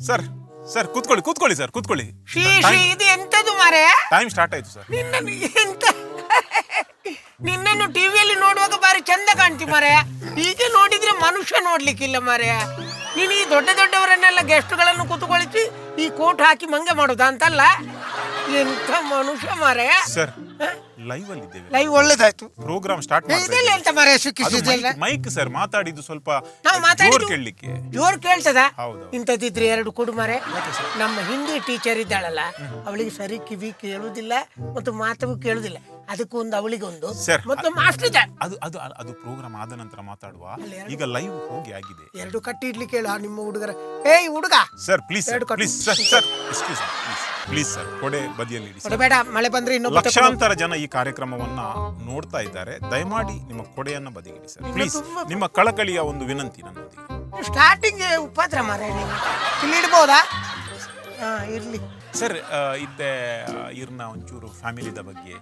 Sir, sir, ಕೂತ್ಕೊಳ್ಳಿ, ಕೂತ್ಕೊಳ್ಳಿ sir, ಕೂತ್ಕೊಳ್ಳಿ. ಶ್ರೀ ಶ್ರೀ, ಇದು ಎಂತದು ಮಾರಾಯ? ಟೈಮ್ ಸ್ಟಾರ್ಟ್ ಆಯ್ತು ಸರ್. ನಿನ್ನನ್ನು ಎಂತ, ನಿನ್ನನ್ನು ಟಿವಿಯಲ್ಲಿ ನೋಡುವಾಗ ಬಾರಿ ಚಂದ ಕಾಣ್ತಿ ಮಾರಾಯ. ಈಗ ನೋಡಿದ್ರೆ ಮನುಷ್ಯ ನೋಡ್ಲಿಕ್ಕಿಲ್ಲ ಮಾರಾಯ. ನೀನು ಈ ದೊಡ್ಡ ದೊಡ್ಡವರನ್ನೆಲ್ಲ ಗೆಸ್ಟ್ಗಳನ್ನು ಕೂತ್ಕೊಳಿಸಿ ಈ ಕೋಟ್ ಹಾಕಿ ಮಂಗೆ ಮಾಡೋದಾ ಅಂತಲ್ಲ? ಎಂತ ಮನುಷ್ಯ ಮಾರಾಯ! ಸರ್, ಲೈವ್ ಅಲ್ಲಿ ಇದ್ದೇವೆ. ಲೈವ್, ಒಳ್ಳೇದಾಯ್ತು. Program start. ಇದೆಲ್ಲ ಎಂತ ಮಾರಾಯ ಸಿಕ್ಕಿಸಿದೆಲ್ಲ? ಮೈಕ್ ಸರ್, ಮಾತಾಡಿದ್ದು ಸ್ವಲ್ಪ ನಾವು ಜೋರ್ ಮಾತಾಡಿದ್ದು ಕೇಳಲಿಕ್ಕೆ. ಜೋರ್ ಕೇಳ್ತದ? ಹೌದು. ಇಂಥದ್ದಿದ್ರೆ ಎರಡು ಕೊಡು ಮಾರೆ. ನಮ್ಮ ಹಿಂದಿ ಟೀಚರ್ ಇದ್ದಾಳಲ್ಲ, ಅವಳಿಗೆ ಸರಿ ಕಿವಿ ಕೇಳುದಿಲ್ಲ ಮತ್ತು ಮಾತು ಕೇಳುದಿಲ್ಲ. ಅದಕ್ಕೊಂದು, ಅವಳಿಗೊಂದು. ಸರ್, ಮತ್ತು ಮಾಸ್ಟರ್ ಇದ್ದಾಳೆ. ಅದು ಅದು ಅದು ಪ್ರೋಗ್ರಾಮ್ ಆದ ನಂತರ ಮಾತಾಡುವ. ಈಗ ಲೈವ್ ಹೋಗಿ ಆಗಿದೆ. ಎರಡು ಕಟ್ಟಿ ಇಡ್ಲಿಕ್ಕೆ ಹೇಳು ಆ ನಿಮ್ಮ ಹುಡುಗರ. ಏಯ್ ಹುಡುಗ! ಸರ್, ಪ್ಲೀಸ್ ಸರ್, ಎರಡು ಕಟ್ಟು. Please sir, sir, excuse, please, please sir, ಕೊಡೆ ಬದಿಯಲ್ಲಿ ಇಡಿ ಸರ್. ಕೊಡಬೇಡ, ಮಳೆ ಬಂದ್ರೆ ಇನ್ನೊಬ್ಬ ತಕೊಂಡು. ಲಕ್ಷಾಂತರ ಜನ ಈ ಕಾರ್ಯಕ್ರಮವನ್ನ ನೋಡ್ತಾ ಇದ್ದಾರೆ. ದಯಮಾಡಿ ನಿಮ್ಮ ಕೊಡೆಯನ್ನ ಬದಿಗಿಡಿ ಸರ್, ಪ್ಲೀಸ್. ನಿಮ್ಮ ಕಳಕಳಿಯ ಒಂದು ವಿನಂತಿ ನನ್ನೊಂದಿಗೆ. ಸ್ಟಾರ್ಟಿಂಗ್ ಉಪದ್ರ ಮಾರಾಯ ನೀವು. ಇಲ್ಲಿ ಇಡ್ಬೋದಾ? ಹಾ, ಇರ್ಲಿ. ಸರ್, ಇತ್ತೆ ಇರ್ನ ಒಂಚೂರು ಫ್ಯಾಮಿಲಿದ ಬಗ್ಗೆ,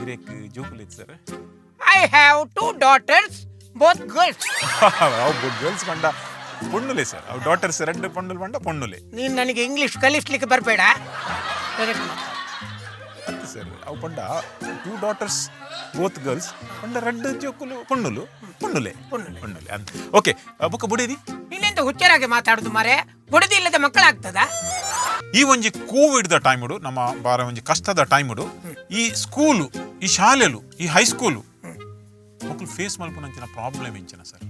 ಇರೇಕ್ ಜೋಕುಲಿತ್ತು sir? I have two daughters, both girls. ಅವು ಗರ್ಲ್ಸ್ ಪಂಡ ಪೊಣ್ಣುಲೆ ಸರ್. ಅವು ಡಾಟರ್ಸ್ ಎರಡು ಪೊಣ್ಣುಲು ಪಂಡ ಪೊಣ್ಣುಲೆ. ನೀನು ನನಗೆ ಇಂಗ್ಲಿಷ್ ಕಲಿಸ್ಲಿಕ್ಕೆ ಬರಬೇಡ. ಅತ್ತು ಸರ್, ಅವು ಪಂಡ two daughters both girls ಪಂಡ ರಡ್ಡು ಜೋಕುಲು ಪೊಣ್ಣುಲು, ಪೊಣ್ಣುಲೆ. ಪೊಣ್ಣುಲೆ. ಪೊಣ್ಣುಲೆ ಅಂತ. ಓಕೆ, ಬೊಕ್ಕ ಬುಡೇದಿ? ನೀನೆಂತ ಹುಚ್ಚರಾಗಿ ಮಾತಾಡುದು ಮಾರೆ? ಬುಡದಿ ಇಲ್ಲದ ಮಕ್ಕಳಾಗ್ತದಾ? ಈ ಒಂಜಿ ಕೋವಿಡ್ ದ ಟೈಮ್ ನಮ್ಮ ಬಾರ ಒಂಜಿ ಕಷ್ಟದ ಟೈಮ್. ಈ ಸ್ಕೂಲು, ಈ ಶಾಲೆಲು, ಈ ಹೈಸ್ಕೂಲು ಮಕ್ಕಳು ಫೇಸ್ ಮಲ್ಪುನಂಚಿನ ಪ್ರಾಬ್ಲಮ್ ಎಂಚಿನ ಸರ್?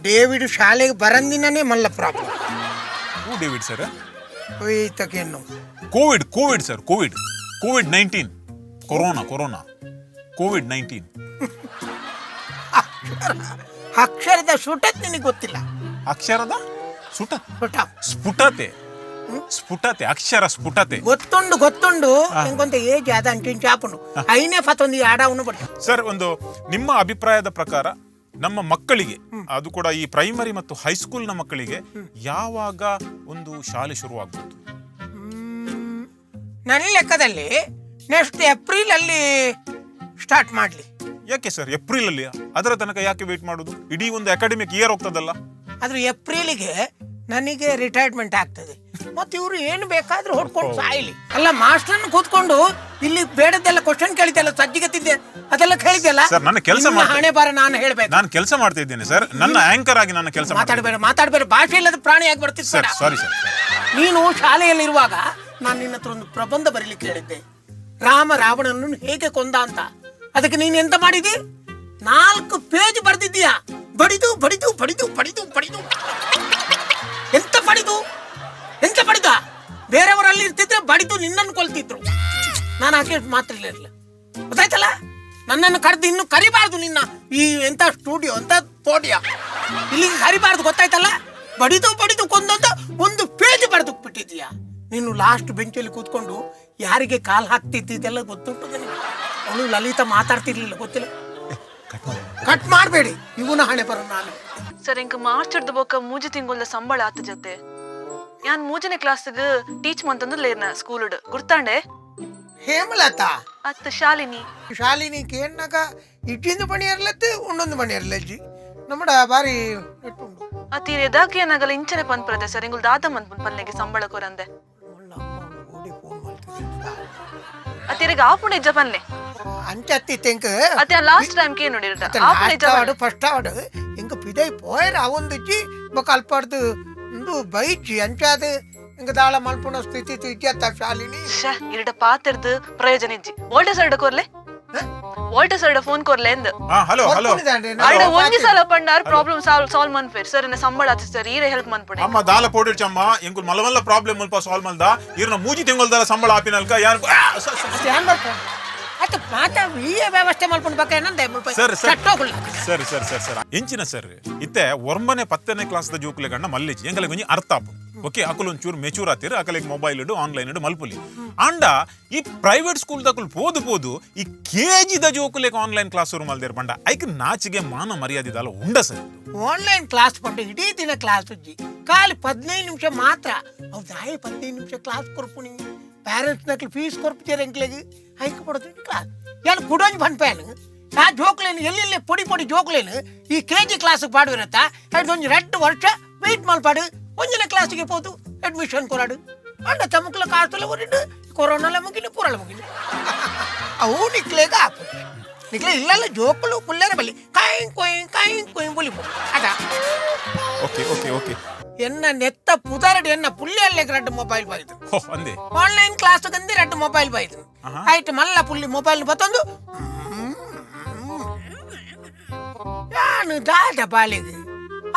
ಡೇವಿಡ್ ಶಾಲೆಗೆ ಬರಂದಿನೇ ಮಲ್ಲ ಪ್ರಾಬ್ಲಮ್. Who David sir? ಈತಕ್ಕೇನು? Covid, Covid sir, Covid, COVID-19, corona, corona, COVID-19. ಅಕ್ಷರದ ಸುಟತ್ ನಿನಗೆ ಗೊತ್ತಿಲ್ಲ. ಅಕ್ಷರದ ಸುಟ ಸುಟ. ಸ್ಫುಟತೆ, ಸ್ಫುಟತೆ, ಅಕ್ಷರ ಸ್ಫುಟತೆ. ಗೊತ್ತುಂಡು, ಗೊತ್ತುಂಡು. ಇಂಕೊಂತ ಏಜ್ ಅದ ಅಂಚಿಂಚು ಆಪುಂಡು. ಐನೇ ಫತ್ತೊಂದು ಆಡವನು ಬಟ್ಟು. ಸರ್, ಒಂದು ನಿಮ್ಮ ಅಭಿಪ್ರಾಯದ ಪ್ರಕಾರ ನಮ್ಮ ಮಕ್ಕಳಿಗೆ, ಅದು ಕೂಡ ಈ ಪ್ರೈಮರಿ ಮತ್ತು ಹೈಸ್ಕೂಲ್ನ ಮಕ್ಕಳಿಗೆ ಯಾವಾಗ ಒಂದು ಶಾಲೆ ಶುರುವಾಗ್ಬೋದು? ನನ್ನ ಲೆಕ್ಕದಲ್ಲಿ ನೆಕ್ಸ್ಟ್ ಏಪ್ರಿಲ್ ಅಲ್ಲಿ ಸ್ಟಾರ್ಟ್ ಮಾಡಲಿ. ಯಾಕೆ ಸರ್ ಏಪ್ರಿಲ್ ಅಲ್ಲಿ? ಅದರ ತನಕ ಯಾಕೆ ವೇಟ್ ಮಾಡುದು? ಇಡೀ ಒಂದು ಅಕಾಡೆಮಿಕ್ ಇಯರ್ ಹೋಗ್ತದಲ್ಲ. ಆದ್ರೆ ಏಪ್ರಿಲಿಗೆ ನನಗೆ ರಿಟೈರ್ಮೆಂಟ್ ಆಗ್ತದೆ. ಮತ್ತೆ ಇವರು ಏನು ಬೇಕಾದ್ರೂ ಹೊಡ್ಕೊಂಡು ಸಾಯ್ಲಿ. ಅಲ್ಲ, ಮಾಸ್ಟರ್ನ ಕೂತ್ಕೊಂಡು ಇಲ್ಲಿ ಬೇಡದ್ದೆಲ್ಲ ಕ್ವಶನ್ ಕೇಳಿದ್ದೆಲ್ಲ, ಸಜ್ಜಿಗೆ ತಿದ್ದೆ ಅದೆಲ್ಲ ಕೇಳಿದ್ದೆಲ್ಲ. ಸರ್, ನನ್ನ ಕೆಲ್ಸ ನಿಮ್ಮ ಮಾಡ್ತಾ- ಹಣೆ ಬಾರ ನಾನು ಹೇಳ್ಬೇಕು. ನಾನು ಕೆಲಸ ಮಾಡ್ತಾ ಇದ್ದೇನೆ ಸರ್, ನನ್ನ ಆಂಕರ್ ಆಗಿ ನನ್ನ ಕೆಲಸ. ಮಾತಾಡಬೇಡ, ಮಾತಾಡಬೇಡ. ಭಾಷೆ ಇಲ್ಲದ ಪ್ರಾಣಿಯಾಗಿ ಬರ್ತಿತ್ತು. Sir, sorry sir. ನೀನು ಶಾಲೆಯಲ್ಲಿರುವಾಗ ನಾನು ನಿನ್ನ ಹತ್ರ ಒಂದು ಪ್ರಬಂಧ ಬರೀಲಿಕ್ಕೆ ಹೇಳಿದ್ದೆ, ರಾಮ ರಾವಣನನ್ನು ಹೇಗೆ ಕೊಂದ ಅಂತ. ಅದಕ್ಕೆ ನೀನು ಎಂತ ಮಾಡಿದಿ? 4 ಪೇಜ್ ಬರೆದಿದ್ದೀಯಾ. ಬಡಿದು ಬಡಿದು ಬಡಿದು ಬಡಿದು ಬಡಿದು, ಎಂತ ಬಡಿದು, ಎಂತ ಬಡಿದ! ಬೇರೆಯವರಲ್ಲಿ ಇರ್ತಿದ್ರೆ ಬಡಿದು ನಿನ್ನನ್ನು ಕೊಲ್ತಿದ್ರು. ನಾನು ಆಕೆ ಮಾತ್ರ ಇರಲಿಲ್ಲ, ಗೊತ್ತಾಯ್ತಲ್ಲ? ನನ್ನನ್ನು ಕರೆದು ಇನ್ನು ಕರಿಬಾರ್ದು. ನಿನ್ನ ಈ ಎಂತ ಸ್ಟುಡಿಯೋ ಎಂತ ಪೋಡಿಯ, ಇಲ್ಲಿಗೆ ಕರಿಬಾರ್ದು, ಗೊತ್ತಾಯ್ತಲ್ಲ? ಬಡಿದು ಬಡಿದು ಕೊಂದಂತ ಒಂದು ಪೇಜ್ ಬರೆದು ಬಿಟ್ಟಿದ್ದೀಯಾ ನೀನು. ಲಾಸ್ಟ್ ಬೆಂಚಲ್ಲಿ ಕೂತ್ಕೊಂಡು ಯಾರಿಗೆ ಕಾಲು ಹಾಕ್ತಿದ್ದಿದ್ದೆಲ್ಲ ಗೊತ್ತುಂಟು ನನಗೆ. ಅವಳು ಲಲಿತಾ ಮಾತಾಡ್ತಿರ್ಲಿಲ್ಲ, ಗೊತ್ತಿಲ್ಲ. ಕಟ್ ಮಾಡಬೇಡಿ, ಇವನ ಹಣೆ ಬರೋ ನಾನು. ಸರ್, ಇಂಕ ಮಾರ್ಚ್ ಡ್ದು ಬೊಕ್ಕ ಮೂಜಿ ತಿಂಗುಲ್ದ ಸಂಬಳ ಆತ ಜೊತೆ. ಯಾನ್ ಮೂಜನೇ ಕ್ಲಾಸ್ಗ್ ಟೀಚ್ ಮಂತಂದು ಲೇರ್ನ ಸ್ಕೂಲ್ ಗುರ್ತಾಂಡೆ. ಹೇಮಲತಾ? ಅತ್ತ, ಶಾಲಿನಿ. ಶಾಲಿನಿ ಕೇಣ್ಣಾಗ ಇಟ್ಟಿಂದು ಪಣಿ ಇರ್ಲತ್ತು, ಉಣ್ಣೊಂದು ಪಣಿ ಇರ್ಲಜ್ಜಿ ನಮ್ಮಡ ಬಾರಿ ನೆಟ್ಟುಂಡು. ಅತ್ತೀರ್ ಎದಾಕೆ ಏನಾಗಲ್ಲ ಇಂಚನೆ ಪನ್ಪುರದೆ ಸರ್, ಇಂಗುಲ್ ದಾದ ಮನ್ಪುನ್ ಪಲ್ಲೆಗೆ ಸಂಬಳ ಕೊರಂದೆ. ಒಳ್ಳೆ ಅಮ್ಮ ಓಡಿ ಫೋನ್ ಮಾಡ್ತಿದ್ದೆ. ಅತ್ತೀರಿಗೆ ಆಪುಣ ಇಜ್ಜ ಪನ್ಲೆ. ಅಂಚತ್ತಿ ತೆಂಕ್. ಅತ್ತೆ ಲಾಸ್ಟ್ ಟೈಮ್ ಕೆ ನೋಡಿರ್ತ ಆಪುಣ ಇಜ್ಜ. ಲಾಸ್ಟ್ ಆಡು, ಫಸ್ಟ್ ಆಡು, ಇಂಕ ಪಿದೈ ಪೋಯರ್ ಅವೊಂದಿಜ್ಜಿ. ಬೊಕ ಅಲ್ಪಾಡ್ದು ಇಂದು ಬೈಚಿ ಅಂಚಾದ ಇಂಕ ದಾಳ ಮಲ್ಪುಣ ಸ್ಥಿತಿ ಇಜ್ಜತ್ತ ಶಾಲಿನಿ. ಶ್ಯಾ, ಇರಡ ಪಾತೆರ್ದು ಪ್ರಯೋಜನ ಇಜ್ಜಿ. ವಾಲ್ಟರ್ ಸರ್ಡ ಕೊರ್ಲೆ, ವಾಲ್ಟರ್ ಸರ್ಡ ಫೋನ್ ಕೊರ್ಲೆ ಎಂದ್. ಹಾ, ಹಲೋ ಹಲೋ. ಅಡ ಒಂಜಿ ಸಲ ಪಂಡಾರ್ ಪ್ರಾಬ್ಲಮ್ ಸಾಲ್ವ್ ಮನ್ಪೇರ್ ಸರ್. ಎನ್ನ ಸಂಬಳ ಆತ ಸರ್, ಈರೆ ಹೆಲ್ಪ್ ಮನ್ಪುಣೆ. ಅಮ್ಮ ದಾಲ ಪೋಡಿರ್ಚಮ್ಮ, ಎಂಕುಲ್ ಮಲವಲ್ಲ ಪ್ರಾಬ್ಲಮ್ ಮುಲ್ಪ ಸಾಲ್ವ್ ಮಲ್ದ. ಇರ್ನ ಮೂಜಿ ತಿಂಗಳದಲ್ಲ ಸಂಬಳ ಆಪಿನಲ್ಕ ಯಾರು ಏನ್ ಬರ್ತಾರೆ ಅತ್ತ ಮಾತಾ ಈ ವ್ಯವಸ್ಥೆ ಮಲ್ಪುಣ ಬಕ ಏನಂದೆ ಮುಲ್ಪ. Sir, sir. ಚಟ್ಟೋಗುಲ್ಲ. ಸರಿ ಸರ್ ಸರ್ ಸರ್, ಎಂಚಿನ ಸರ್, ಇತ್ತೆ ಒರ್ಮನೆ ಪತ್ತನೇ ಕ್ಲಾಸ್ the ಜೋಕುಲೆ ಗಂಡ ಮಲ್ಲಿಚಿ ಎಂಕಲೆ ಒಂಜಿ ಅರ್ಥ ಆಪುಂಡು. ಓಕೆ, ಅಕುಲು ಒಂಚೂರು ಮೆಚೂರ್ ಆತಿರು, ಅಕಲೆಗ್ ಮೊಬೈಲ್ ಇಡು, ಆನ್ಲೈನ್ ಇಡು ಮಲ್ಪುಲಿ. ಆಂಡ ಈ ಪ್ರೈವೇಟ್ ಸ್ಕೂಲ್ ದಕುಲು ಪೋದು ಪೋದು ಈ ಕೆಜಿ the ಜೋಕುಲೆಗ್ ಆನ್ಲೈನ್ ಕ್ಲಾಸ್ ಶುರು ಮಲ್ದೇರ್ ಪಂಡ ಐಕ್ ನಾಚಿಗೆ ಮಾನ ಮರ್ಯಾದೆ ದಾಲ ಉಂಡ sir? Online class ಪಂಡು ಇಡೀ ದಿನ ಕ್ಲಾಸ್ ಉಜ್ಜಿ, ಖಾಲಿ 15 ನಿಮಿಷ ಮಾತ್ರ. ಅವು ದಾಯಿ 15 ನಿಮಿಷ ಕ್ಲಾಸ್ ಕೊರ್ಪು? ನಿಂಗೆ ಪ್ಯಾರೆಂಟ್ಸ್ ನಕ್ಲು ಫೀಸ್ ಕೊರ್ಪುಜಾರ ಎಂಕ್ಲೆಗ್. ಹೈಕ್ ಪಡೋದು ಕ್ಲಾಸ್ ಏನು ಕುಡೋಂಜ್ ಪನ್ಪೇನು? ಆ ಜೋಕ್ಲೇನು ಎಲ್ಲೆಲ್ಲಿ ಪೊಡಿ ಪೊಡಿ ಜೋಕ್ಲೇನು ಈ ಕೆಜಿ ಕ್ಲಾಸ್ಗೆ ಪಾಡುವಿರತ್ತ? ಅದು ಒಂಜಿ 2 ವರ್ಷ ವೆಯ್ಟ್ ಮಲ್ಪಾಡು, ಒಂಜನೇ ಕ್ಲಾಸಿಗೆ ಪೋದು. ಅಡ್ಮಿಷನ್ ಕೊರಾಡು ಅಂಡ ತಮುಕ್ಲ ಕಾಸುಲ ಒರಿಡು ಕೊರೋನಾಲ ಮುಗಿನಿ ಪೂರಲ ಮುಗಿನಿ ಅವು ನಿಕ್ಲೇಗ ಆಪು ನಿಕ್ಲೆ ಇಲ್ಲಲ್ಲ ಜೋಕುಲು ಪುಲ್ಲೇರ ಬಲ್ಲಿ ಕಾಯ್ ಕೊಯ್ ಕಾಯ್ ಕೊಯ್ ಬುಲಿಪು ಅದ. ಓಕೆ ಓಕೆ ಓಕೆ ಎನ್ನ ನೆತ್ತ ಪುದರಡು ಎನ್ನ ಪುಲ್ಲೆ ರಡ್ಡು ಮೊಬೈಲ್ ಬಾಯ್ದು. ಹೋ ಅಂದೆ. ಆನ್ಲೈನ್ ಕ್ಲಾಸ್ ಗಂದಿ ರಡ್ಡು ಮೊಬೈಲ್ ಬಾಯ್ದು. ಆಯ್ತು ಮಲ್ಲ ಪುಲ್ಲಿ ಮೊಬೈಲ್ ಬತ್ತೊಂದು ಯಾನು ದಾದ ಬಾಲಿಗೆ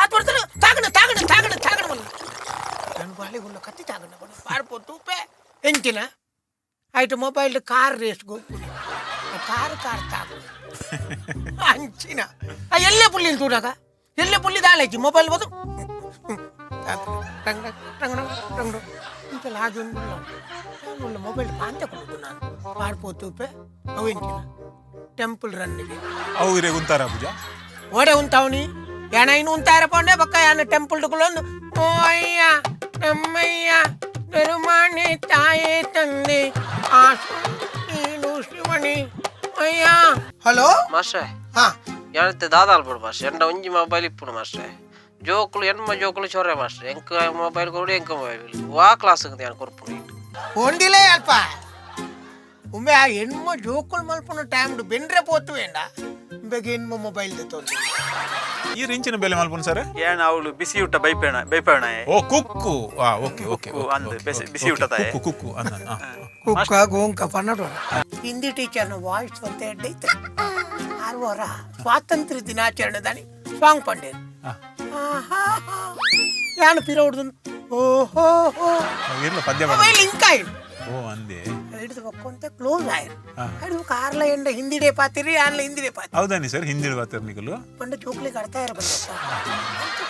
ಅದು ಬರ್ತಾನೆ ತಾಗಣ ತಾಗಣ ತಾಗಣ ತಾಗಣ ಮಲ್ಲ ನಾನು ಬಾಲಿಗೆ ಉಳ್ಳ ಕತ್ತಿ ತಾಗಣ ಪಾರ್ಪೋ ತೂಪೆ ಎಂಚಿನ ಆಯ್ತು ಮೊಬೈಲ್ ಕಾರ್ ರೇಸ್ ಗೊಪ್ಪುನಿ ಕಾರ್ ಕಾರ್ ತಾಗು ಅಂಚಿನ ಆ ಎಲ್ಲೇ ಪುಲ್ಲಿ ತೂಡಾಗ ಎಲ್ಲೇ ಪುಲ್ಲಿ ದಾಳೈತಿ ಮೊಬೈಲ್ ಬದು ರಂಗ ರಂಗಣ ರಂಗಣ ಇಂತೆಲ್ಲ ಹಾಗೆ ಒಂದು ಉಳ್ಳ ಮೊಬೈಲ್ ಕಾಂತ ಕೊಡುದು ನಾನು ಪಾರ್ಪೋ ತೂಪೆ ಅವು ಎಂಚಿನ ಟೆಂಪಲ್ ರನ್ನಿಗೆ ಅವು ಇರೇ ಉಂತಾರ ಪೂಜಾ ಓಡೆ ಉಂತಾವನಿ ಯಾಣ ಇನ್ನು ಉಂತಾರ ಪೋಂಡೆ ಬಕ್ಕ ಯಾನ ಟೆಂಪಲ್ ಡುకుಲೊಂದು ಓಯ್ಯ ನಮ್ಮಯ್ಯ பெருமானே தாயே தந்தை ஆசு நீನು ಶಿವಣಿ ಅಯ್ಯ. ಹಲೋ ಮಾಸ್ಟ್ರೆ. ಹಾ. ಯಾನತ್ತೆ ದಾದ ಅಲ್ಪಡು ಮಾಸ್ಟ್ರೆ, ಎಂಡ ಒಂಜಿ ಮೊಬೈಲ್ ಇಪ್ಪುಡು ಮಾಸ್ಟ್ರೆ. ಜೋಕುಲು ಎನ್ಮ ಜೋಕುಲು ಚೊರ್ರೆ ಮಾಸ್ಟ್ರೆ, ಎಂಕ್ ಮೊಬೈಲ್ ಕೊಡು ಎಂಕ್ ಮೊಬೈಲ್ ವಾ ಕ್ಲಾಸ್ ಯಾನ್ ಕೊರ್ಪುನು. ಒಂದಿಲೇ ಅಲ್ಪ ಉಂಬೆ ಆ ಹೆಣ್ಮ ಜೋಕುಲು ಮಲ್ಪುನ ಟೈಮ್ ಬೆಂಡ್ರೆ ಪೋತು ವೇಂಡ ಉಂಬೆಗೆ ಹೆಣ್ಮ ಮೊಬೈಲ್ ತೊಂದು. ಈ ರಿಂಚಿನ ಬೆಲೆ ಮಲ್ಪುನು ಸರ್. ಏನ್ ಅವಳು ಬಿಸಿ ಊಟ ಬೈಪೇಣ ಬೈಪೇಣ. ಓ ಕುಕ್ಕು, ಆ ಓಕೆ ಓಕೆ. ಕುಕ್ಕು ಅಂದ್ ಬಿಸಿ ಊಟ ತಾಯೆ. ಕುಕ್ಕು ಕುಕ್ಕು ಅಂದ. ಕುಕ್ಕ ಗೋಂಕ ಪನ್ನಡ ಹಿಂದಿ ಟೀಚರ್ನ ವಾಯ್ಸ್ ಅಂತ ಎಡ್ಡೈತೆ. ಆರು ವಾರ ಸ್ವಾತಂತ್ರ್ಯ ದಿನಾಚರಣೆ ದಾನಿ ಸಾಂಗ್ ಪಂಡೇರು ಯಾನು ಪಿರ ಹೊಡ್ದು ಓಹೋ ಹೋ. ಇರ್ಲ ಪದ್ಯ. ಮೊಬೈಲ್ ಇಂಕ ಆಯ್ತು. ಓ ಅಂದೆ. ಹಿಡಿದು ಬಕ್ಕೊಂತ ಕ್ಲೋಸ್ ಆಯ್ತು. ಹಿಡಿದು ಕಾರ್ಲ ಎಂಡ ಹಿಂದಿಡೆ ಪಾತಿರಿ ಆನ್ಲ ಹಿಂದಿಡೆ ಪಾತಿ. ಹೌದಾನಿ ಸರ್, ಹಿಂದಿ ಬಾತರ್ ನಿಕಲು. ಪಂಡ ಚೋಕ್ಲಿ ಕಡ್ತಾ ಇರ ಬಂದ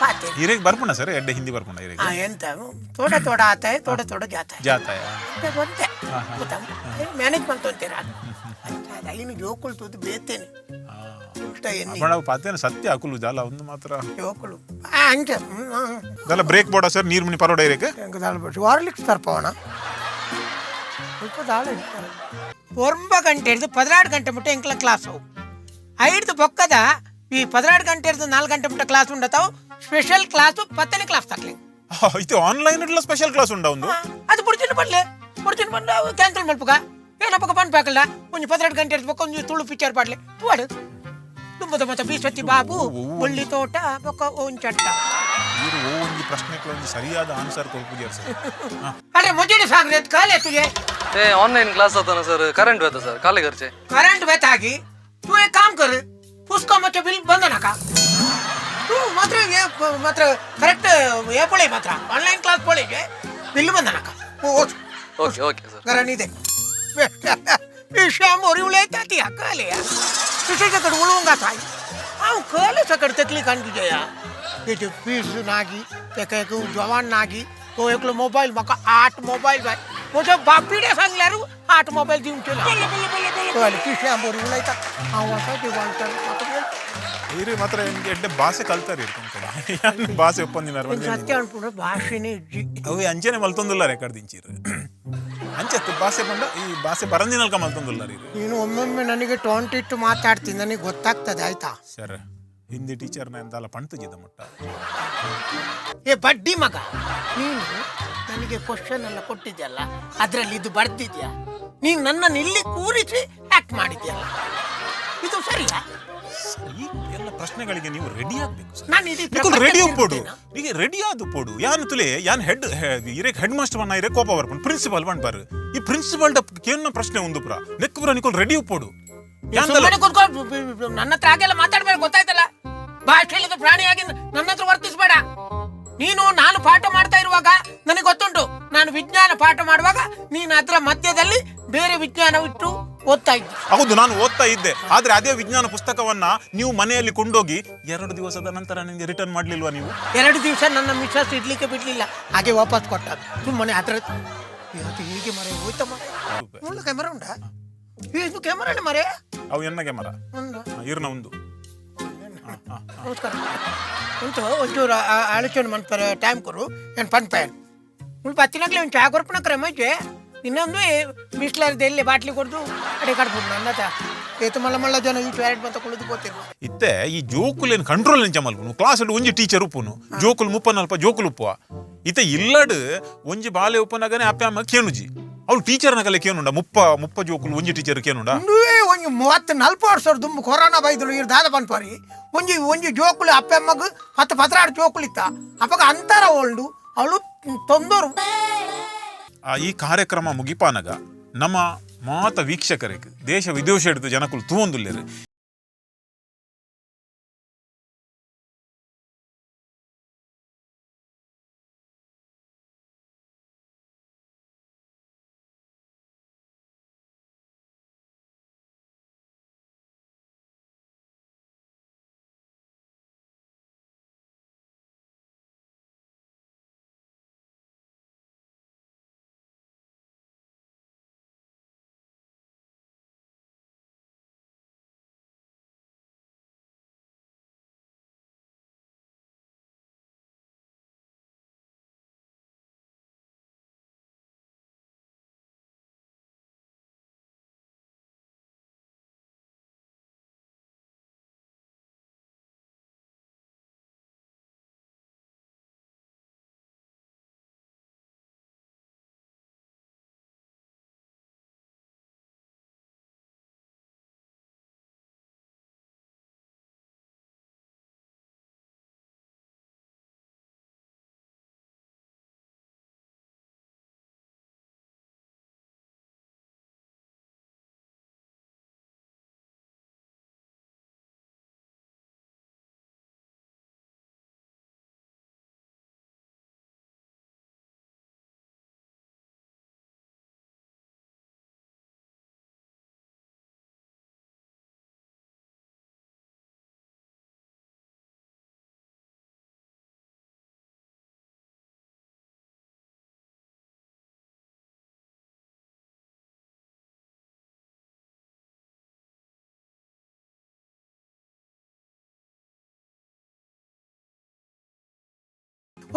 ಪಾತಿ. ಹಿರೇಗ್ ಬರ್ಪುಣ ಸರ್, ಎಡ್ಡೆ ಹಿಂದಿ ಬರ್ಪುಣ ಹಿರೇಗ್. ಆ ಎಂತ ತೋಡ ತೋಡ ಆತ ತೋಡ ತೋಡ ಜಾತ ಜಾತಾಯ. ಬಂತೆ ಗೊತ್ತಾ ಮ್ಯಾನೇಜ್ ಮಾಡ್ಕೊಂತೀರ ಇನ್ನು ಜೋಕುಲು ತೂದು ಬೇತೇನೆ ಉಲ್ಟ ಎನ್ನಿ. ಅಪ್ಪಣ ಪಾತೇನ ಸತ್ಯ ಅಕುಲು ಜಾಲ ಒಂದು ಮಾತ್ರ. ಜೋಕುಲು ಅಂಚ. ದಲ್ಲ ಬ್ರೇಕ್ ಬೋಡ ಸರ್, ನೀರು ಮುನಿ ಪರೋಡ ಇರೇಕ್. ಎಂಕ ದಾಳ ಬಿಟ್ಟು ವಾರ್ಲಿಕ್ಸ್ ತರ್ಪವಣ ಸ್ವಲ್ಪ ದಾಳ. ಒಂಬ ಗಂಟೆ ಹಿಡಿದು 16 ಗಂಟೆ ಮುಟ್ಟ ಎಂಕ್ಲ ಕ್ಲಾಸ್ ಅವು ಐದು ಬೊಕ್ಕದ ಈ 16 ಗಂಟೆ ಹಿಡಿದು 4 ಗಂಟೆ ಮುಟ್ಟ ಕ್ಲಾಸ್ ಉಂಡತಾವು. ಸ್ಪೆಷಲ್ ಕ್ಲಾಸು 10ನೇ ಕ್ಲಾಸ್ ತಕ್ಲಿ. ಇದು ಆನ್ಲೈನ್ ಇಡ್ಲ ಸ್ಪೆಷಲ್ ಕ್ಲಾಸ್ ಉಂಡ ಒಂದು. ಅದು ಪುಡ್ಚಿನ ಪಡ್ಲೆ ಪುಡ್ಚಿನ ಬಂದು ಕ್ಯಾನ್ಸಲ್ ಮಲ್ಪುಗ ಏನಪ್ಪಕ ಪನ್ಪಾಕಲ್ಲ ಒಂಜಿ 16 ಗಂಟೆ ಹಿಡಿದು ಬೊಕ್ಕ ಒಂಜಿ ತುಳು ಪಿಕ್ಚರ್ ಪಾಡ್ಲೆ ತೂವಾಡು ತುಂಬದ ಮತ್ತೆ ಬೀಸತ್ತಿ ಬಾಬು ಒಳ್ಳಿ ತೋಟ ಬೊಕ್ಕ ಒಂಚಟ್ಟ. ಇರು ಒಂಜಿ ಪ್ರಶ್ನೆಗೆ ಒಂಜಿ ಸರಿಯಾದ ಆನ್ಸರ್ ಕೊಡ್ಪುಜಾರ್ ಸರ್. ಅರೆ ಮೊಜಡಿ ಸಾಗ್ರೆ ಕಾಲೆ ತುಗೆ. ಏ ಆನ್ಲೈನ್ ಕ್ಲಾಸ್ ಆತನ ಸರ್, ಕರೆಂಟ್ ಬೇತ ಸರ್ ಕಾಲೆ ಖರ್ಚೆ. करंट बेतागी तू एक काम कर, उसको मत बिल बंद नका तू मात्र ये मात्र करेक्ट ये पड़े मात्र ऑनलाइन क्लास पड़े बिल बंद नका ओ ಓಕೆ ಓಕೆ ಸರ್. घरानी दे विषय मोरी उलयता ती कले विषय सकट उलोवंक आसा हांव कले सकट तकली काण तुजे या तेची फीस नागी तेका एक जवान नागी तो एकलो मोबायल म्हाका 8 मोबायल जाय म्हज्या बापिडे सांगल्यार 8 मोबायल दिवचे ना कळ्ळें पिशव्या बरी उलयता हांव आसा देवांच्यान म्हाका वेळ. ಇರು ಮಾತ್ರ ಎಡ್ಡೆ ಭಾಷೆ ಕಲ್ತಾರೆ ಇರ್ಕೊಂಡ್ ಭಾಷೆ ಒಪ್ಪಂದಿನಾರ. ಸತ್ಯ ಅನ್ಪುಂಡು ಭಾಷೆನೇ ಇಜ್ಜಿ. ಅವು ಅಂಚೆನೆ ಮಲ್ತೊಂದುಲ್ಲ ರೆಕಾರ್ಡ್ ದಿಂಚಿರು ಅಂಚೆ ಭಾಷೆ ಪಂಡ ಈ ಭಾಷೆ ಬರಂದಿನಲ್ಕ ಮಲ್ತೊಂದುಲ್ಲ ಇರು. ನೀನು ಒಮ್ಮೊಮ್ಮೆ ನನಗೆ ಟೋಂಟ್ ಇಟ್ಟು ಮಾತಾಡ್ತೀನಿ, ನನಗೆ ಗೊತ್ತಾಗ್ತದೆ ಆಯ್ತಾ. ಸರ್ ಹಿಂದಿ ಟೀಚರ್ನ ಎಂತಲ್ಲ ಪಣ್ತುಜಿದ್ದ ಮುಟ್ಟ. ಏ ಬಡ್ಡಿ ಮಗ, ನೀನು ನನಗೆ ಕ್ವಶನ್ ಎಲ್ಲ ಕೊಟ್ಟಿದ್ಯಲ್ಲ, ಅದರಲ್ಲಿ ಇದು ಬರ್ದಿದ್ಯಾ? ನೀನು ನನ್ನನ್ನು ಇಲ್ಲಿ ಕೂರಿಸಿ ಹ್ಯಾಕ್ ಮಾಡಿದ್ಯಲ್ಲ, ಇದು ಸರಿಯಾ? ಈ ಎಲ್ಲ ಪ್ರಶ್ನೆಗಳಿಗೆ ನೀವು ರೆಡಿ ಆಗ್ಬೇಕು ಸರ್. ನಾನು ಇಡೀ ನಿಕುಲ್ ರೆಡಿ ಪ್ರಪಂಚ ಉಪ್ಪೋಡು. ತಿರುಗ್ತೇನಾ? ಈಗ ರೆಡಿ ಆದು ಪೋಡು ಯಾನ್ ತುಲೆ ಯಾನ್ ಹೆಡ್ ಇರೇಕ್ ಹೆಡ್ ಮಾಸ್ಟರ್ ಬಣ್ಣ ಇರೇ ಕೋಪ ಬರ್ಪುಂಡು ಪ್ರಿನ್ಸಿಪಾಲ್ ಬಣ್ಪಾರು ಈ ಪ್ರಿನ್ಸಿಪಾಲ್ ಕೇನ ಪ್ರಶ್ನೆ ಒಂದು ಪುರ ನೆಕ್ ಪುರ ನಿಕುಲ್ ರೆಡಿ ಉಪ್ಪೋಡು. ನೀನ್ ಸುಮ್ಮನೆ ಕೂತ್ಕೊ, ನನ್ನ ಹತ್ರ ಹಾಗೆಲ್ಲ ಮಾತಾಡಬೇಡ, ಗೊತ್ತಾಯ್ತಲ್ಲ? ಭಾಷೆ ಇಲ್ಲದ ಪ್ರಾಣಿಯಾಗಿ ನನ್ನ ಹತ್ರ ವರ್ತಿಸಬೇಡ ನೀನು. ನಾನು ಪಾಠ ಮಾಡ್ತಾ ಇರುವಾಗ ನನಗೆ ಗೊತ್ತುಂಟು, ನಾನು ವಿಜ್ಞಾನ ಪಾಠ ಮಾಡುವಾಗ ನೀನು ಅದರ ಮಧ್ಯದಲ್ಲಿ ಬೇರೆ ವಿಜ್ಞಾನ ಇಟ್ಟು ಓದ್ತಾ ಇದ್ದೆ. ಹೌದು, ನಾನು ಓದ್ತಾ ಇದ್ದೆ. ಆದ್ರೆ ಅದೇ ವಿಜ್ಞಾನ ಪುಸ್ತಕವನ್ನ ನೀವು ಮನೆಯಲ್ಲಿ ಕೊಂಡೋಗಿ 2 ದಿವಸದ ನಂತರ ನಿಮಗೆ ರಿಟರ್ನ್ ಮಾಡ್ಲಿಲ್ವಾ ನೀವು? 2 ದಿವಸ ನನ್ನ ಮಿಸ್ಸಸ್ ಇಡ್ಲಿಕ್ಕೆ ಬಿಡ್ಲಿಲ್ಲ, ಹಾಗೆ ವಾಪಸ್ ಕೊಟ್ಟ ಸುಮ್ಮನೆ. ಅದರ ಅದು ಹೀಗೆ ಮರೆ ಹೋಯ್ತ ಮರೆ. ಮುಳ್ಳು ಕ್ಯಾಮರಾ ಉಂಟಾ? ಇದು ಕ್ಯಾಮರಾನೇ ಮರೆ. ಅವು ಎನ್ನ ಕ್ಯಾಮರಾ? ಉಂಟು. ಇರ್ನ ಒಂದು. ನಮಸ್ಕಾರ. ಉಂಟು ಒಂಚೂರು ಆಲೋಚನೆ ಮಾಡ್ತಾರೆ, ಟೈಮ್ ಕೊರು ಏನು ಪನ್ ಪ್ಯಾನ್ ಮುಲ್ಪ ಹತ್ತಿನಾಗ್ಲೇ ಒಂದು ಚಾ ಕೊರ್ಪಣ ಕ್ರಮ ಇಜ್ಜೆ. ಇನ್ನೊಂದು ಬಿಸ್ಲರ್ದು ಎಲ್ಲಿ ಬಾಟ್ಲಿ ಕೊಡ್ದು ಅಡೆ ಕಟ್ಬೋದು ನನ್ನ ಹತ್ರ. ಏತು ಮಲ್ಲ ಮಲ್ಲ ಜನ ಈ ಟಾಯ್ಲೆಟ್ ಬಂತ ಕುಳಿತು ಪೋತಿರು. ಇತ್ತೆ ಈ ಜೋಕುಲೇನ್ ಕಂಟ್ರೋಲ್ ಎಂಚ ಮಲ್ಪುನು? ಕ್ಲಾಸ್ ಒಂಜಿ ಟೀಚರ್ ಉಪ್ಪುನು, ಜೋಕುಲು 34 ಜೋಕುಲು ಉಪ್ಪುವ. ಇತ್ತೆ ಇಲ್ಲಡ್ ಒಂಜಿ ಬಾಲೆ ಉಪ್ಪುನಗನೆ ಅಪ್ಪೆ ಅಮ್ಮ ಕೇನುಜಿ. ಅವ್ಳು ಟೀಚರ್ ನಗಲೆ ಕೇನುಂಡ? 30 ಜೋಕುಲು ಒಂಜಿ ಟೀಚರ್ ಕೇನುಂಡ? ಒಂದುವೇ ಒಂಜಿ 30-40 ವರ್ಷ ದುಂಬು ಕೊರೋನಾ ಬೈದಳು. ಇರ್ ದಾದ ಪನ್ಪಾರಿ, ಒಂಜಿ ಒಂಜಿ ಜೋಕುಲು ಅಪ್ಪೆ ಅಮ್ಮಗ್ 10 12 ಜೋಕುಲು ಇತ್ತ. ಅಪ್ಪಗ ಅಂತರ ಓಲ್ಡು ಅವಳು ತೊಂದರು. ಈ ಕಾರ್ಯಕ್ರಮ ಮುಗಿಪಾನಗ ನಮ್ಮ ಮಾತ ವೀಕ್ಷಕರಿಗೆ, ದೇಶ ವಿದೇಶ ಹಿಡಿದು ಜನಕುಲು ತೂವೊಂದುಲ್ಲೆರ್.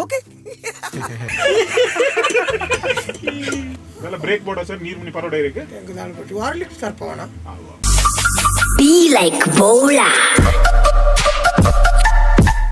ಓಕೆ. ಬ್ರೇಕ್ ಬೋರ್ಡ್ ಸರ್, ನೀರು ಮುನಿ ಪರೋಡ. ವಾರ್ಲಿಕ್ಸ್ ತರ್ಪವಣ. Be like Bola.